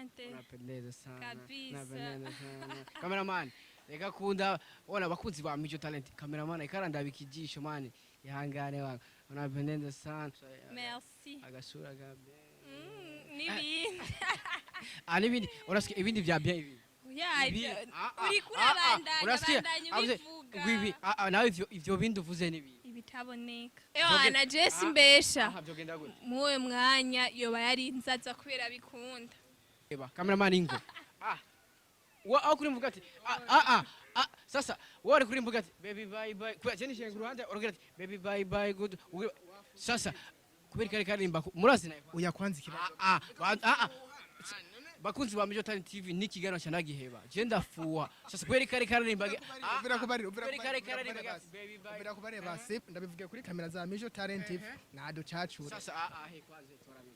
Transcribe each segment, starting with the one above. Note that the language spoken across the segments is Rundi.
Asante. Unapendeza sana. Kabisa. Unapendeza sana. Cameraman, reka kunda wana bakunzi ba Mijo Talent. Cameraman ikarandaba ikijisho, man. Ihangane wangu. Unapendeza sana. Merci. Agasura ka bien. N'ibindi. Ah, n'ibindi urasikia, ibindi vya bien ibi. Ya, Ibi- ibyo Ah, ah, uriko ah, ah, urabandanya, urasikia? bandanya Avuze, ubivuga. ngo ibi, ah, ah, nawe ivyo bindi uvuze nibi. Ibitaboneka. Ewana, je simbesha. Aha, vyogenda gute? Muwe mwanya yoba yari nzaza kubera bikunda. Eba, cameraman, ingo. Ah. Wa aho kuri mvuga ati ah ah ah ah, sasa wewe uri kuri mvuga ati "Baby bye bye." Kwa jeni shenga uruhande uragira ati "Baby bye bye good." Sasa kubera kare karimba murazi naye. Oya, kwanza ikibazo. Ah ah ah ah, bakunzi ba Mijo Talent TV, n'ikiganiro cya ndagiheba, je ndafuha. Sasa kubera kare karimba Uvira kubarira, uvira kubera kare kubarira, karimba uvira ati "Baby bye." Uvira kubarira basi, ndabivugiye kuri kamera za Mijo Talent TV, naducacure. Sasa ah ah, he kwanza tora mimi.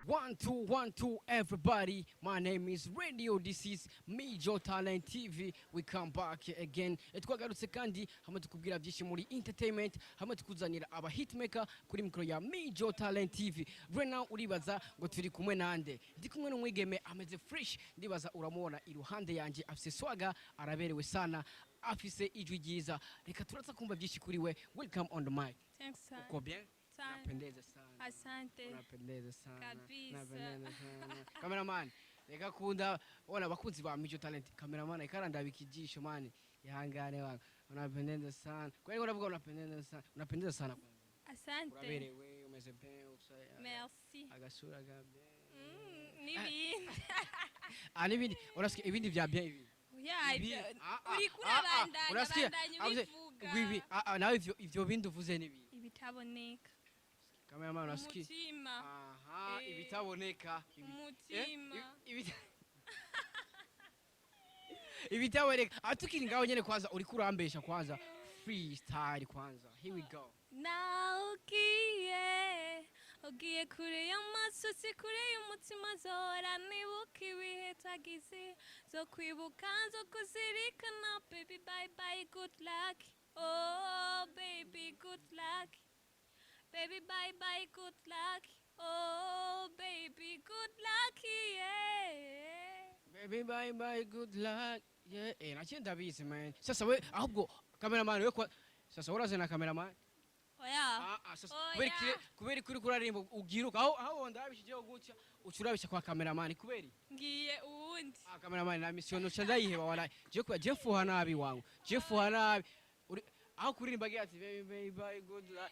One, two, one, two, everybody. My name is Radio. This is Mijo Talent TV. We come back again. Twagarutse kandi hamwe tukubwira byinshi muri entertainment, hamwe tukuzanira aba hitmaker kuri mikoro ya Mijo Talent TV. Right now uribaza ngo turi kumwe nande? Ndi kumwe n'umwigeme ameze fresh. Ndibaza uramubona iruhande yanje, afise swaga, araberewe sana, afise ijwi ryiza. Reka turaza kumva byinshi kuri we. Welcome on the mic. Thanks sana. Uko bien? Sana. Unapendeza sana. Asante. Unapendeza sana. Kabisa. Unapendeza sana. Cameraman, reka kunda wana bakunzi ba Mijo Talent. Cameraman ikarandaba ikijisho, man. Ihangane wangu. Unapendeza sana. Kwa hiyo unavuga unapendeza sana. Unapendeza sana kwanza. Asante. Uraberewe, umeze bien, Merci. agasura ka bien. N'ibindi. Ah, n'ibindi urasikia, ibindi vya bien ibi. Ya, Ibi- ibyo ah, ah, uriko ah, ah, urabandanya, urasikia? bandanya Avuze, ubivuga. ngo ibi, ah ah, nawe ivyo bindi uvuze nibi. Ibitaboneka. Cameraman, urasikia? Umutima. Aha, Eh. ibitaboneka. Umutima. Ibitaboneka. Ah, tukiri ngaho nyene, kwanza uriko urambesha, kwanza freestyle kwanza. Here we go. Nawe ugiye, ugiye kure y'amaso, si kure y'umutima. Zora nibuka ibihe twagize, zo kwibuka, zo kuzirikana. Baby bye bye good luck, oh baby good luck. Baby bye bye good luck, oh baby good luck, yeah. Baby bye bye good luck, yeah. Eh, naciye ndabizi, man. Sasa we ahubwo cameraman, we kwa sasa urazana cameraman? Oya. Ah ah, sasa Oya. kubera kubera kuri kuririmba ugiruka aho ndabishijeho gutya ucurabisha kwa cameraman, kubera Ngiye uwundi. Ah, cameraman, na mission no ndayiheba walahi. Je kwa je fuha nabi wangu, je fuha nabi. Aho kuririmba agira ati "Baby bye bye good luck",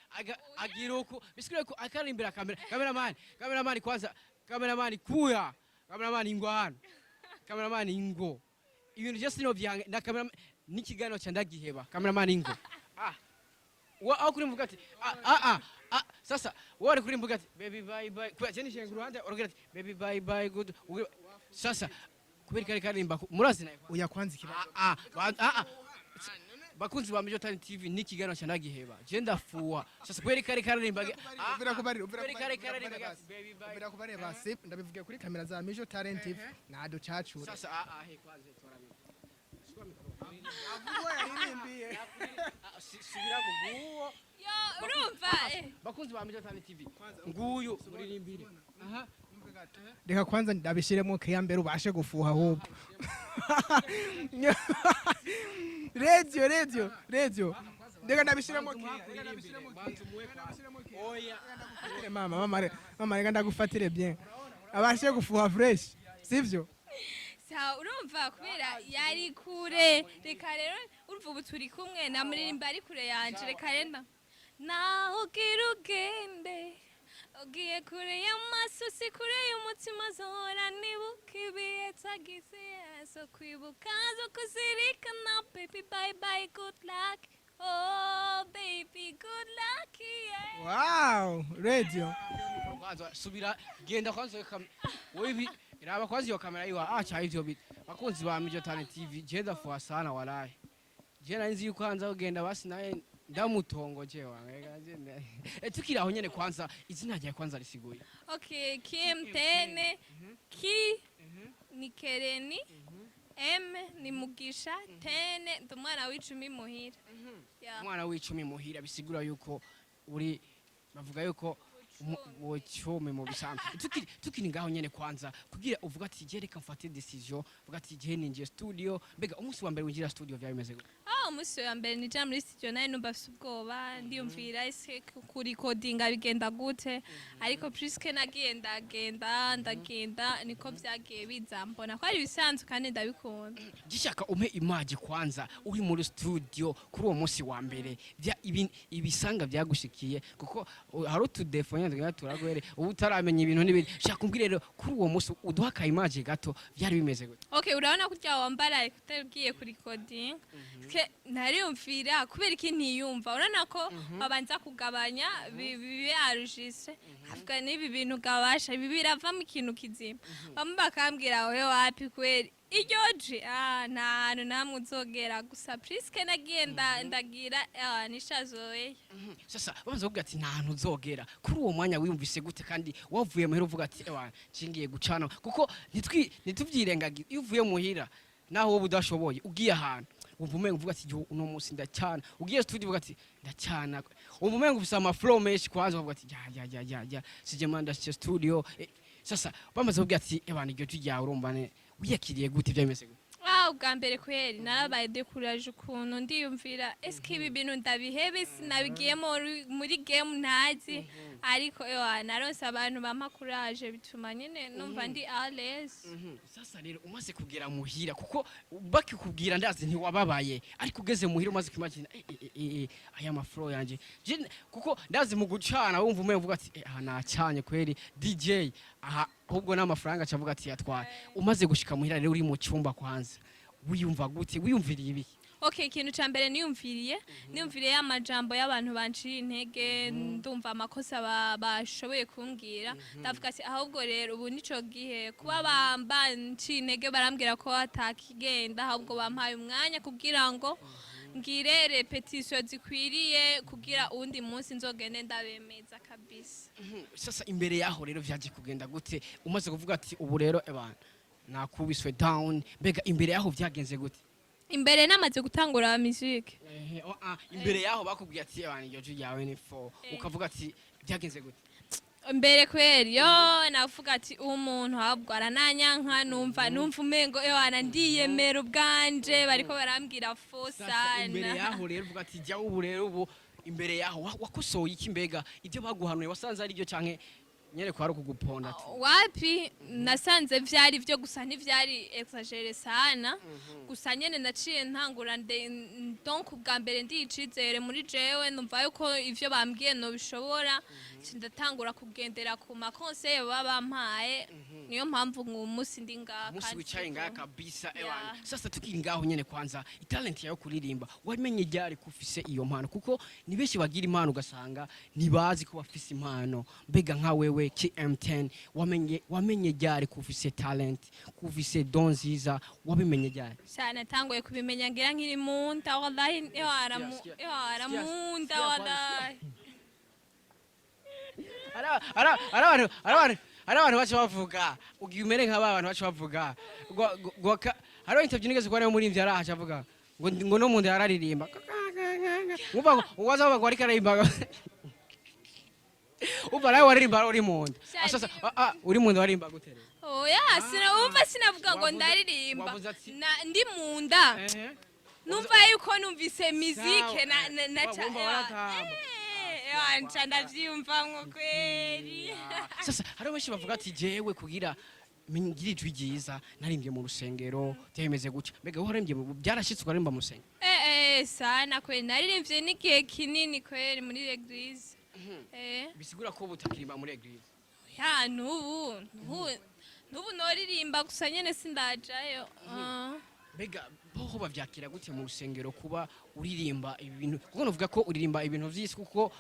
agira uko bisikire ko akarimbira camera. Cameraman, cameraman, kwanza cameraman, kuya cameraman, ingo hano cameraman, ingo. Ibintu byose no byange na cameraman, n'ikiganiro cya ndagiheba. Cameraman, ingo. Ah, wa aho kuri mvuga ati ah ah ah ah, sasa wewe uri kuri mvuga ati "Baby bye bye." Kwa jeni shenga uruhande uragira ati "Baby bye bye good." Sasa kubera kare karimba murazi naye. Oya, kwanza ikibazo. Ah ah ah ah, bakunzi ba Mijo Talent TV, n'ikiganiro cya ndagiheba, je ndafuha. Sasa kubera kare karimba Uvira kubarira, uvira kubera kare kubarira, karimba uvira ati "Baby bye." Uvira kubarira basi, ndabivugiye kuri kamera za Mijo Talent TV, naducacure. Sasa ah ah, he kwanza tora micro. Avuga yaririmbiye. Ah, subira nguwo. Yo, urumva eh. Bakunzi ba Mijo Talent TV, nguyu muririmbire aha. Reka kwanza ndabishiremo keya mbere ubashe gufuha ahubwo. Radio, radio, radio, reka ndabishiremo keya, reka ndabishiremo keya. Oya. Mama, mama, mama, reka ndagufatire bien abashe gufuha fresh, sivyo? Sawa, urumva kubera yari kure, reka rero urumva ubu turi kumwe namuririmba ari kure yanje. Reka rero naho ugira ugende, ugiye kure y'amaso, si kure y'umutima. Zora nibuka ibihe twagize, zo kwibuka, zo kuzirikana. Baby bye bye good luck, oh baby good luck, yeah. Wow, radio. Kwanza subira, genda kwanza wewe ibi iraba kwanza iyo kamera yiwa acha ivyo bit. Bakunzi ba Mijo Talent TV, je ndafuha sana walahi. Je nari nzi yuko hanza kugenda basi naye ndamutongo je wange. Reka je tukiri aho nyene, kwanza izina ryawe kwanza risiguye? Okay, Kim Tene. Ki ni Kereni. M ni Mugisha, 10 ndi umwana w'10 muhira. Yeah. Umwana w'10 muhira, bisigura yuko uri, bavuga yuko bucumi mu bisanzwe. Tukiri ngaho nyene, kwanza kugira uvuga ati je reka mfate décision, uvuga ati je ninjiye studio, mbega umunsi wa mbere winjira studio vyari bimeze gute? Ah, umunsi wa mbere nija muri studio nawe numva afise ubwoba, ndiyumvira ese kurikodinga bigenda gute? Ariko puisque nagiye ndagenda ndagenda, niko vyagiye biza, mbona ko ari ibisanzwe kandi ndabikunda. Gishaka umpe image kwanza uri muri studio kuri uwo munsi wa mbere, ibisanga byagushikiye, kuko hari utudefo nyene tugenda turagwere ubu utaramenya ibintu n'ibindi. Shaka umbwire rero kuri uwo munsi, uduha ka image gato, byari bimeze gute? Okay, urabona ko urya wambara écouteur ugiye kurikodinga, ke ntariyumvira kubera iki ntiyumva. Urabona ko babanza kugabanya bibe enregistré, nkavuga n'ibi bintu gabasha, ibi biravamo ikintu kizima. Bamwe bakambwira wewe wapi kweri, iryo ji nta hantu namwe uzogera. Gusa puisque nagiye ndagira nishazoye. Sasa babanza kuvuga ati nta hantu uzogera, kuri uwo mwanya wiyumvise gute? Kandi wavuye muhira uvuga ati ewa nshingiye gucana, kuko ntituvyirengagize, iyo uvuye muhira naho wowe udashoboye ugiye ahantu wumva umenga uvuga ati yo uno munsi ndacana, ugiye studio uvuga ati ndacana, wumva umenga ufise ama flow menshi. Kwanza uvuga ati ya ya ya ya ya sije manda studio. Sasa bamaze kuvuga ati ebana iryo jwi ryawe, urumva ne wiyakiriye gute? Byameze gute? Ah, ubwa mbere kweri narabaye découragé ukuntu, ndiyumvira eske ibi bintu ndabihebe, sinabigiyemo muri game ntazi. Ariko ewa naronse abantu bampa courage, bituma nyine numva ndi à l'aise. Sasa rero umaze kugera muhira, kuko bakikubwira ndazi ntiwababaye, ariko ugeze muhira umaze kwimagina aya ma flow yanje. Kuko ndazi mu gucana wumva umwe uvuga ati aha nacanye kweri DJ aha, ahubwo n'amafaranga acavuga ati yatwaye. Umaze gushika muhira rero uri mu cyumba kwanza wiyumva gute? Wiyumviriye ibiki? Okay, ikintu ca mbere niyumviriye amajambo y'abantu banciye intege, ndumva amakosa bashoboye kumbwira, ndavuga ati ahubwo rero ubu nico gihe kuba banciye intege, barambwira ko atakigenda, ahubwo bampaye umwanya kugira ngo ngire répétition zikwiriye, kugira uwundi munsi nzogende ndabemeza kabisa. Sasa imbere yaho rero vyaje kugenda gute? Umaze kuvuga ati ubu rero ebana nakubiswe down, mbega imbere yaho vyagenze gute? Imbere namaze gutangura musique? Ehe, oh, imbere yaho bakubwiye ati ebana iryo jwi ryawe ni fo, ukavuga ati byagenze gute? Mbere kweri yo navuga ati umuntu ahubwo arananyanka, numva umengo ewana ndiyemera ubwanje, bariko barambwira fo. Sasa imbere Sana. yaho rero uvuga ati jya ubu rero ubu imbere yaho wakosoye iki? Mbega ibyo baguhanuye wasanze ari byo canke nyere ko ari ukuguponda ati? Wapi, nasanze vyari vyo, gusa ntivyari exagéré sana. Gusa nyene naciye ntangura donc ubwa mbere ndiyicizere muri jewe, numva yuko ivyo bambwiye nobishobora, ndatangura kugendera ku ma conseils baba bampaye. Niyo mpamvu uyu munsi ndi ngaha. Umunsi kandi wicaye ngaha kabisa. Ewana, sasa tukiri ngaho nyene, kwanza italent yawe kuririmba wamenye ryari ko ufise iyo mpano? Kuko ni benshi bagira impano ugasanga ntibazi ko bafise impano. Mbega nka wewe KM10 wamenye ryari ko ufise talent, ko ufise don nziza? Wabimenye ryari? Cyane natanguye kubimenya ngira nkiri munda, wallahi ewana Sikia, sikia, ewana sikia, munda sikia kwanza. Wallahi. Ari abantu baca bavuga ugiye umere nka ba bantu baca bavuga hariho interview nigeze kubona y'umuririmbyi araha avuga ngo no munda yararirimba, umva ngo uwaza bavuga ngo ariko aririmba, umva nawe waririmba uri munda. Sasa uri munda waririmba gute rero? Oya, sinumva, sinavuga ngo ndaririmba. Wavuze ati- Ndi munda numva yuko numvise muzike na Wumva waratamba. Nca ndavyiyumvamwo kweri. Sasa hariho benshi bavuga ati jewe kugira ngire ijwi ryiza narimbye mu rusengero, byameze gutya. Mbega wowe wararimbye byarashitse ukaririmba mu rusengero? Sana kweri, naririmbye n'igihe kinini kweri muri l'église. Bisigura ko ubu utakirimba muri église? Ya, nubu noririmba, gusa nyene sindajayo. Mbega boho bavyakira gute mu rusengero kuba uririmba ibintu, kuko novuga ko uririmba ibintu vy'isi, kuko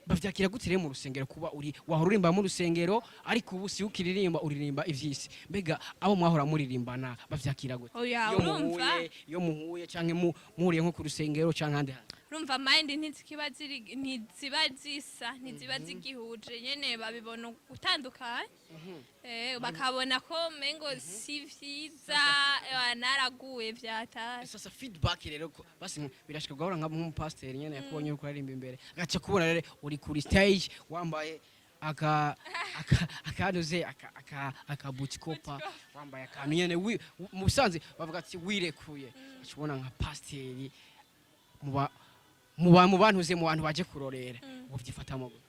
bavyakira gute rero mu rusengero kuba uri wahora uririmba mu rusengero ariko ubu si ukiririmba, uririmba ivy'isi? Mbega abo mwahora muririmbana bavyakira gute? Oya, Iyo urumva? muhuye, iyo muhuye canke muhuriye nko ku rusengero canke ahandi hantu. Urumva, mind ntizikiba ziri, ntiziba zisa, ntiziba zigihuje nyene, babibona gutandukanye. Bakabona ko mengo si vyiza. Naraguye vyataye. Sasa feedback rero basi birashika gahora nka nk'umupasiteri nyene yakubonye uriko uririmba imbere, agaca kubona rero uri kuri stage wambaye aka akanuze aka butikopa, wambaye akantu nyene mu busanzwe bavuga ati wirekuye, aca ubona nka pasiteri muba mu bantuze, mu bantu baje kurorera, ubu vyifatamo gute?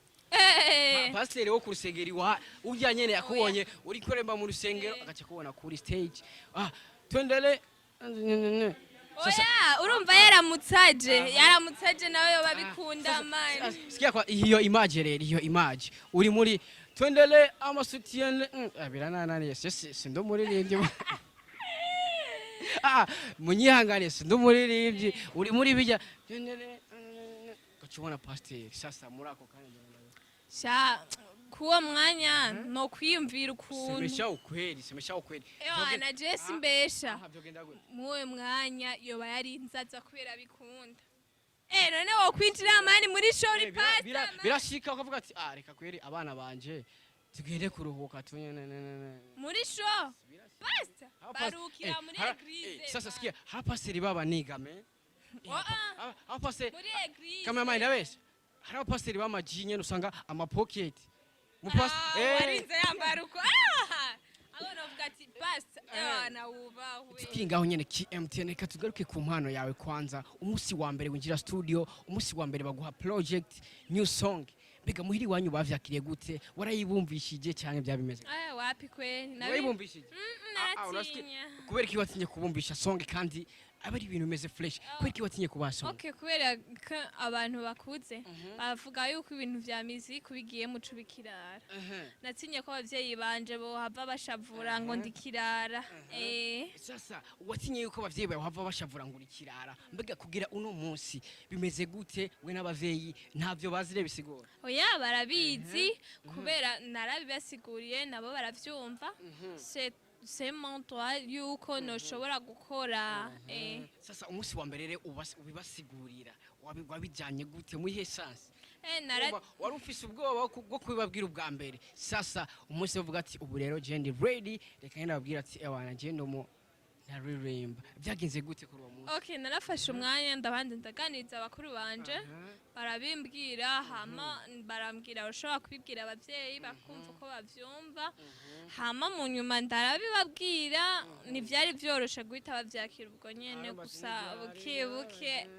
Pasiteri wo ku rusengero iwa urya nyene yakubonye uri kuremba mu rusengero, agaca kubona kuri stage, ah, twendele. Sasa Oya, urumva yaramutsaje nawe yoba bikunda man. Sikia, kwa hiyo image rero, iyo image uri muri twendele amasutienne, biranananiye. Sindo muririmbyi, ah, munyihangane, sindo muririmbyi. Uri muri bijya twendele, gaca ubona pasiteri. Sasa muri ako kanya Sha, kuwo mwanya no kwiyumvira ukuntu. Semesha ukweli, semesha ukweli. Ewa na Jesse mbesha. Aha, vyogenda gute? Muwe mwanya yoba yari nzaza kubera bikunda. None wokwinjira man muri show uri pastor man? Birashika ukavuga ati ah, reka kweri abana banje tugende kuruhuka tunye. Muri show pastor barukira muri église. Sasa sikia, hapa pasiteri baba nigame. Oh, ah. Hapa pasiteri Muri église. Cameraman, ndabesha? Hari abapasiteri b'amaji nyene usanga amapoketi Mupas Ah, warinze yambara uko, ah, aho novuga ati pastor, ewa na wubahwe. Tukiri ngaho nyene KMTN, reka tugaruke ku mpano yawe kwanza. Umunsi wa mbere winjira studio, umunsi wa mbere baguha project, new song, mbega muhiri wanyu bavyakiriye gute? Warayibumvishije cyane? Byabimeze? Ah, wapi kweli. Warayibumvishije? Ah, ah, urasikia- Naratinya. Kubera iki watinye kubumvisha song kandi aba ari ibintu bimeze fresh? Kubera iki watinye kubaha song? Okay, kubera ko abantu bakuze bavuga yuko ibintu vya miziki bigiye muco bikirara. Natinye ko abavyeyi banje bohava bashavura ngo ndikirara. Sasa watinye yuko abavyeyi bawe hava bashavura ngo urikirara. Mbega kugira uno munsi bimeze gute? We n'abavyeyi ntavyo bazire bisigura? Oya, barabizi kubera narabibasiguriye, nabo baravyumva. C'est mon droit yuko noshobora gukora. Sasa umunsi wa mbere rero ubibasigurira, wabijanye gute, muri he sens? Nara Wari ufise ubwoba bwo kubibabwira ubwa mbere. Sasa umunsi bavuga ati ubu rero je ndi ready, reka ngende babwira ati ewana, je ndomo naririmba, byagenze gute kuri uwo munsi? Okay, narafashe umwanya, ndabanza ndaganiriza abakuru banje, barabimbwira, hama barambwira ushobora kubibwira abavyeyi bakumva uko bavyumva. Hama mu nyuma ndarabibabwira. Ntivyari vyoroshe guhita bavyakira ubwo nyene, gusa buke buke.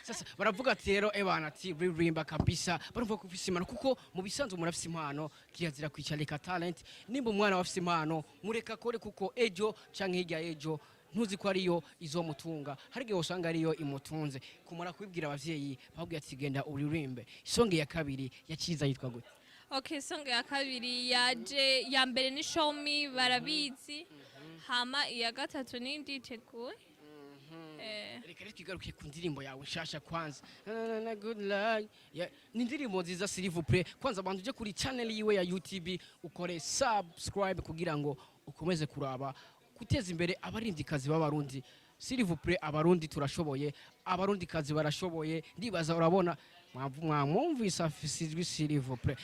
Sasa baravuga ati rero ebana, ati ririmba kabisa, barumva ko ufise impano, kuko mu bisanzwe umuntu afise impano kirazira kwicarika talent. Nimba umwana we afise impano, mureka akore, kuko ejo canke hirya ejo ntuzi ko ariyo izomutunga. Hari igihe usanga ariyo imutunze. Kumara kubibwira abavyeyi, bababwira ati genda uririmbe, isonge ya kabiri yaciza yitwa gute? Okay, song ya kabiri yaje, ya mbere ni Show Me, barabizi. Hama iya gatatu ni Nditeguye. Reka rero twigaruke ku ndirimbo yawe nshasha kwanza. Na, na, na, good luck. Yeah, ni indirimbo nziza, s'il vous plaît. Kwanza bantu uje kuri channel yiwe ya YouTube ukore subscribe kugira ngo ukomeze kuraba guteza imbere abarindikazi b'Abarundi. S'il vous plaît, Abarundi turashoboye, Abarundikazi barashoboye. Ndibaza urabona mwamwumvise afise ijwi, s'il vous plaît.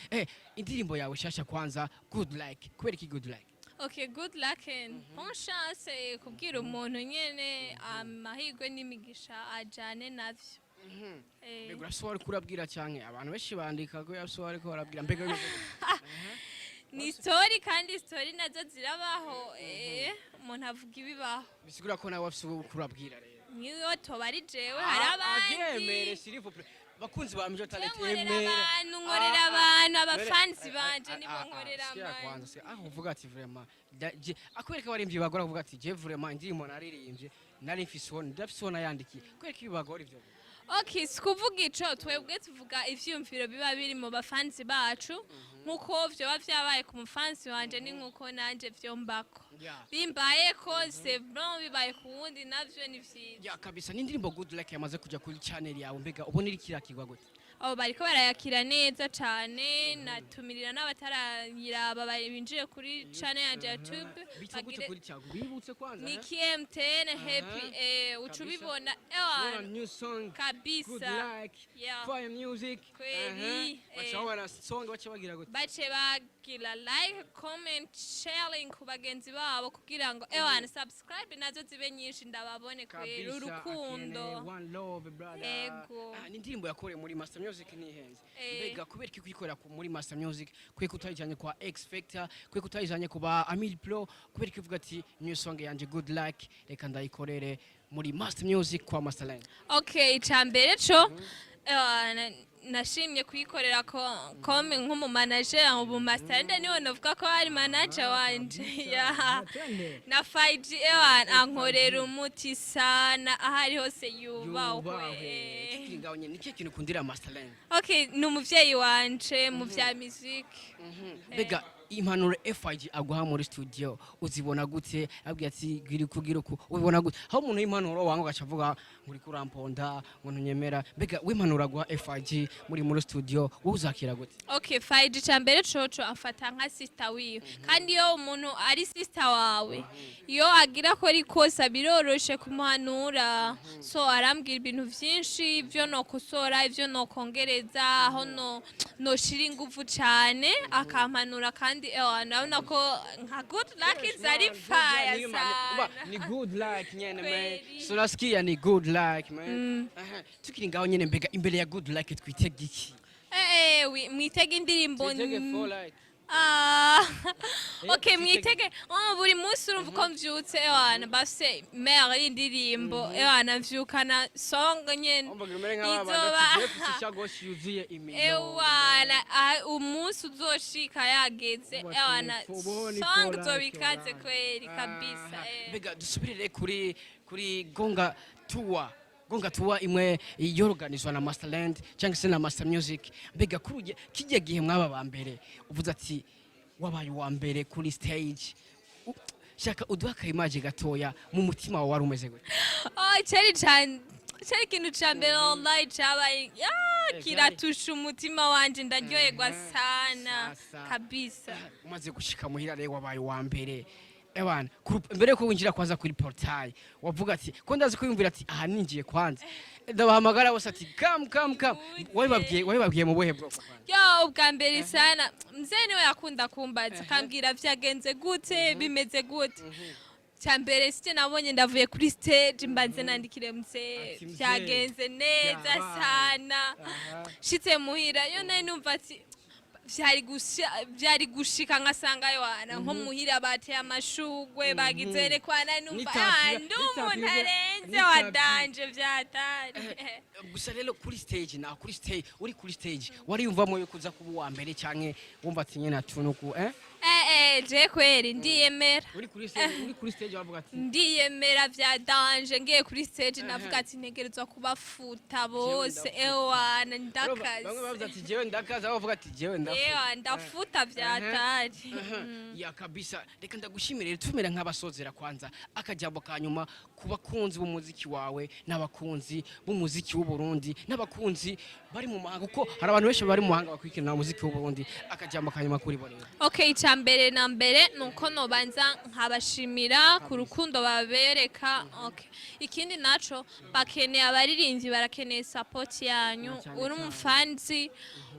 Indirimbo yawe nshasha kwanza, Good Luck. Kubera iki Good Luck? Okay, good luck and bon chance, kubwira umuntu nyene amahirwe n'imigisha ajane navyo. Mbega urafise uwo wariko urabwira, canke abantu benshi bandika ko yafise uwo ariko barabwira? Mbega bimeze gute? Ni story, kandi story nazo zirabaho. Umuntu avuga ibibaho. Bisigura ko nawe wafise uwo uriko urabwira rero? Niyo toba ari jewe, hari Avyemere. abandi. S'il vous plaît, bakunzi ba Mijo Talent, Nkorera emere. abantu, nkorera abantu, abafansi banje nibo nkorera. Sikia. Mani. Kwanza sikia, aho uvuga ati vraiment akwereka abaririmbyi bagora kuvuga ati je vraiment indirimbo naririmbye nari mfise uwo, ndafise uwo nayandikiye. Kwereka ibi bagora ivyo? Okay, si kuvuga ico, twebwe tuvuga ivyiyumviro biba biri mu bafansi bacu. Nkuko vyoba vyabaye ku mufansi wanje, ni nkuko nanje vyombako. Bimbaye ko c'est bon, bibaye ku wundi navyo ni vyiza. Ya kabisa. Ni indirimbo Good Luck yamaze kuja kuri channel yawe. Mbega ubona iri kirakirwa gute? Abo bariko barayakira neza cane. Natumirira n'abatarayiraba binjiye kuri channel yanje ya YouTube. Bitwa gute? Bagire Kuri cyago bibutse kwanza. Ni KMTN Happy, uca ubibona. Bona Ewa new song Good kabisa. Luck. Yeah. Fire music. Kweli, Baca babona song, baca bagira gute? Bace bagira like, comment, sharing ku bagenzi babo kugira ngo ewana subscribe nazo zibe nyinshi, ndababone kweri. Kabisa, Urukundo. akene, one love, brother. Ego. Ah, ni indirimbo yakorewe muri Master Music, ntihenze. Eh. Mbega kubera iki kuyikorera muri Master Music, kubera ko utayijanye kwa X Factor, kubera ko utayijanye ku ba Amil Pro, kubera ko uvuga ati new song yanje Good Luck reka ndayikorere muri Master Music kwa Masterland? Okay, icambere co nashimye kuyikorera ko comme nk'umu manager ubu Master niwe novuga ko ari manager wanje ya na 5G. Ewa, ankorera umuti sana aho ari hose, yubahwe. Tukiri ngaho nyene, ni kintu ukundira Masterland? Okay, ni umuvyeyi wanje mu vya music. Mbega impanuro FIG aguha muri studio uzibona gute? Abwiye ati gira kugira uku, ubibona gute? Aho umuntu y'impanuro wanga ugaca avuga ngo uriko uramponda, ngo ntunyemera. Mbega w'impanuro aguha FIG muri studio, wowe uzakira gute? Okay, 5G cambere coco afata nka sister wiwe, kandi iyo umuntu ari sister wawe, iyo agira akora ikosa biroroshe kumuhanura. So arambwira ibintu vyinshi, ivyo nokosora, ivyo nokongereza, aho no noshira inguvu cane, akampanura. Kandi ewa ndabona ko nka Good Luck is ari fire sana. Ni good luck nyene, man. Kweli. So nasikia ni good luck, man. Aha, tukiri ngaho nyene, mbega imbere ya Good Luck twitega iki? Mwitege indirimbo. Twitege for like Ah, okay. Twitege. Mwitege, oh, buri munsi urumva uko mvyutse ewana bafise mère y'indirimbo, ewana mvyukana song nyene. Umva umere nk'abana tugiye ishagoshi yuzuye imino. Ewana umunsi uzoshika yageze, Ubu ewana ubone song for izoba like, ikaze ewana. kweri kabisa. Aha. Mbega dusubirire kuri Gonga Tour. Gonga Tour imwe yoroganizwa na Masterland cyangwa se na Master Music. Mbega kuri kijya gihe mwaba ba mbere, uvuze ati wabaye uwa mbere kuri stage, shaka uduha aka image gatoya, mu mutima wawe wari umeze gute? Oh, cari cane, cari ikintu ca mbere wallahi cabaye ya kiratusha umutima wanje, ndaryoherwa sana. Sasa. Kabisa. Umaze gushika muhira rero wabaye uwa mbere, ewana mbere yuko winjira kwanza kuri portail, wavuga ati ko ndazi kwiyumvira ati aha ninjiye kwanza ndabahamagara bose ati come, come, come. Gute? Wabibabwiye mu buhe bwoko kwanza? Yo, ubwa mbere sana mzee niwe yakunda kumbaza, akambwira vyagenze gute, bimeze gute. Cya mbere sije nabonye ndavuye kuri stage, mbanze nandikire mzee. Ati, "Mzee, vyagenze neza vyabaye." sana. Shitse muhira yo nari numva ati vyari gushika nkasanga yohana nko muhira bateye amashugwe, bagize rekwana, numva N'itapi- ah, ndi umuntu n'itapi- arenze n'itapi. wa danger vyatari. Gusa rero kuri stage, na kuri stage, uri kuri stage, wariyumvamo yuko uza kuba uwa mbere canke wumva ati nyene atunuku, eh? Je kweri ndiyemera. Uri kuri stage wavuga ati Ndiyemera vya danger. Ngiye kuri stage navuga ati ntegerezwa kubafuta bose. Ndafuta. Ewana Bamwe bavuze ndakaze. ati jewe ndakaze, aho bavuga ati jewe ndafuta. Ewa, ndafuta vyatari. Ya kabisa, reka ndagushimire rero. Tumera nk'abasozera kwanza, akajambo ka nyuma ku bakunzi b'umuziki wawe n'abakunzi b'umuziki w'u Burundi n'abakunzi bari mu mahanga, kuko hari abantu benshi bari mu mahanga bakurikirana umuziki w'u Burundi. Akajambo ka nyuma kuri bo rero. Okay, icya mbere na mbere ni uko nobanza nkabashimira ku rukundo babereka. Okay, ikindi naco bakeneye abaririmbyi, barakeneye support yanyu. Cyane. Uri umufanzi,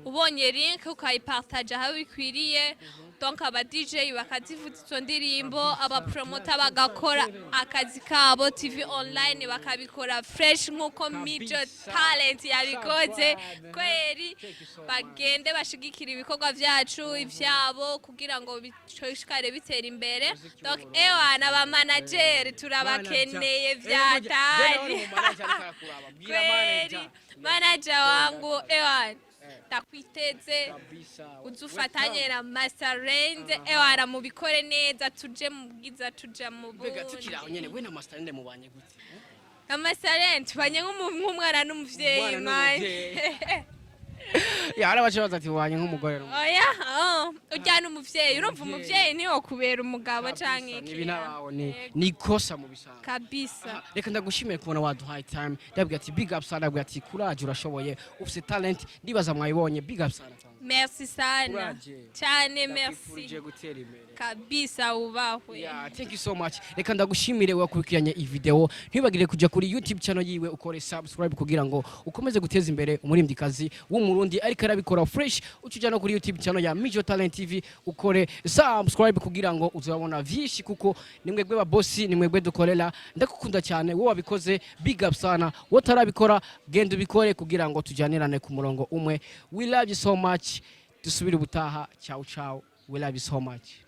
ubonye link ukayipartage aho bikwiriye, donc aba DJ bakazivuza izo ndirimbo, aba promoter bagakora akazi kabo, TV online bakabikora fresh nkuko Mijo Kabisa. Talent yabikoze. Subscribe. Kweri Thank you so much. bagende bashigikira ibikorwa vyacu, ivyabo, kugira ngo bishishikare bitera imbere. Umuziki Donc w'Uburundi. ewa n'aba manager turabakeneye vyatari kweri. Manager wangu, ewa ndakwiteze, uzufatanye na Master Range, ewa mubikore neza, tuje mu bwiza, tuja mu Mbega tukiri aho bundi. nyene, we na Master Range mubanye gute? Na Master Range tubanye nk'umwana n'umuvyeyi. Umwana Man. n'umuvyeyi. Ya, hari abaca baza ati wanye nk'umugore n'umugabo. Oya, oh, ujyana umuvyeyi, urumva umuvyeyi niwo kubera umugabo canke iki. Nibi nabaho ni Yego. ni ikosa mu bisanzwe. Kabisa. Reka ndagushimire kubona waduhaye time. Ndabwira ati big up sana, ndabwira ati courage, urashoboye, ufite talent, ndibaza mwayibonye. Big up sana. Merci sana. Courage. Cyane, merci. Ndakwifurije gutera imbere. Kabisa, ubahwe. Yeah, thank you so much. Reka ndagushimire wakurikiranye iyi video. Ntibagire kuja kuri YouTube channel yiwe ukore subscribe kugira ngo ukomeze guteza imbere umuririmbyikazi w'Umurundi ariko arabikora fresh. Ucuja no kuri YouTube channel ya Mijo Talent TV ukore subscribe kugira ngo uzabona vyinshi, kuko ni mwebwe ba boss, ni mwebwe dukorera. Ndagukunda cyane wowe wabikoze, big up sana. Wowe utarabikora, genda ubikore kugira ngo tujanirane ku murongo umwe. We love you so much. Dusubire ubutaha. Ciao ciao. We love you so much.